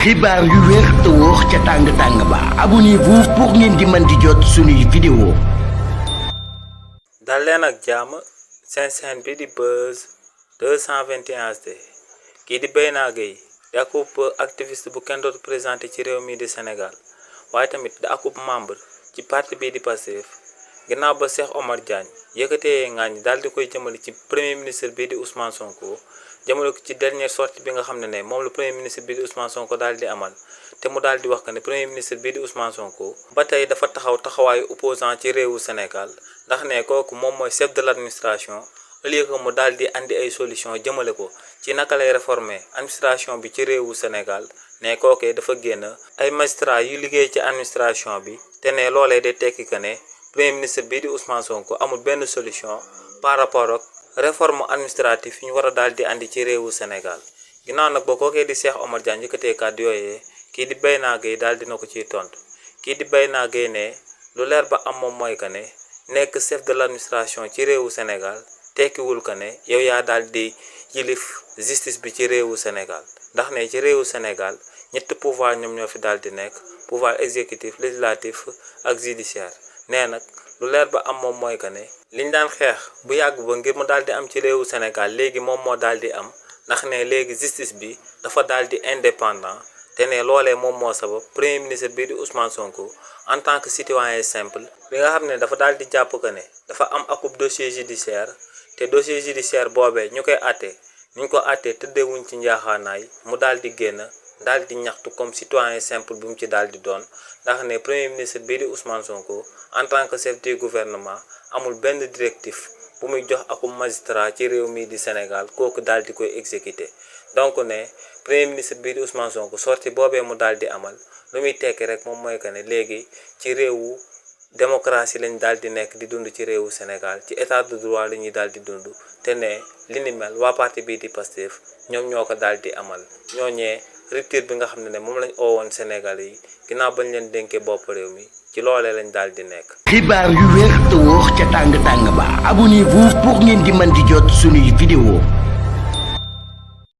xibaar yu wér te wóor ca tàng ba abonnez-vous pour ngeen di mën di jot suñuy vidéo. dal leen ak jàmm seen chaîne bi di Buzz 221 HD kii di Bayna Gueye di akub activiste bu kenn dootu présenté ci réew mi di Sénégal waaye tamit di akub membre ci parti bii di Pastef ginnaaw ba Cheikh Omar Diagne yëkkatee ngaañ daal di koy jëmale ci premier ministre bii di Ousmane Sonko jëmale ko ci dernière sortie bi nga xam ne moom la premier ministre bii di Ousmane Sonko daal di amal te mu daal di wax que ne premier ministre bii di Ousmane Sonko ba tey dafa taxaw taxawaayu opposant ci réewu Sénégal ndax ne kooku moom mooy chef de l'administration au lieu que mu daal di andi ay solution jëmale ko ci naka lay réformer administration bi ci réewu Sénégal ne kookee dafa génn ay magistrats yu liggéey ci administration bi te ne loolee day tekki que ne premier ministre bii di Ousmane Sonko amul benn solution par rapport ak réforme administrative yi ñu war a daal di andi ci réewu Sénégal ginnaaw nag ba kookee di Cheikh Omar Diagne yëkkatee kàddu yooyee kii di Bayna Gueye daal dina ko ciy tontu kii di Bayna Gueye ne lu leer ba am moom mooy que ne nekk chef de l'administration ci réewu Sénégal tekkiwul que ne yow yaa daal di yilif justice bi ci réewu Sénégal ndax ne ci réewu Sénégal ñetti pouvoir ñoom ñoo fi daal di nekk pouvoir exécutif législatif ak judiciaire nee nag lu leer ba am moom mooy que ne liñ daan xeex bu yàgg ba ngir mu daal di am ci réewu Sénégal léegi moom moo daal di am ndax ne léegi justice bi dafa daal di indépendant te ne loolee moom moo sabab premier ministre bii di Ousmane Sonko en tant que citoyen simple bi nga xam ne dafa daal di jàpp que ne dafa am akub dossier judiciaire te dossier judiciaire boobee ñu koy àtte ñu ko àttee tëddeewuñ ci njaaxaanaay mu daal di génn daal di ñaxtu comme citoyen simple bi mu ci daal di doon ndax ne premier ministre bii di Ousmane Sonko en tant que chef du gouvernement amul benn directif bu muy jox akum magistrat ci réew mii di Sénégal kooku daal di koy exécuter donc ne premier ministre bii di Ousmane Sonko sorti boobee mu daal di amal lu muy tekki rek moom mooy que ne léegi ci réewu démocratie lañ daal di nekk di dund ci réewu Sénégal ci état de droit la ñuy daal di dund te ne li ni mel waa parti bii di Pastef ñoom ñoo ko daal di amal ñooñee rupture bi nga xam ne moom lañ oowoon Sénégal yi ginnaaw bañ leen dénkee bopp réew mi ci loolee lañ daal di nekk. xibaar yu wér te wóor ca tàng ba abonnez-vous pour ngeen di mën di jot suñuy vidéo.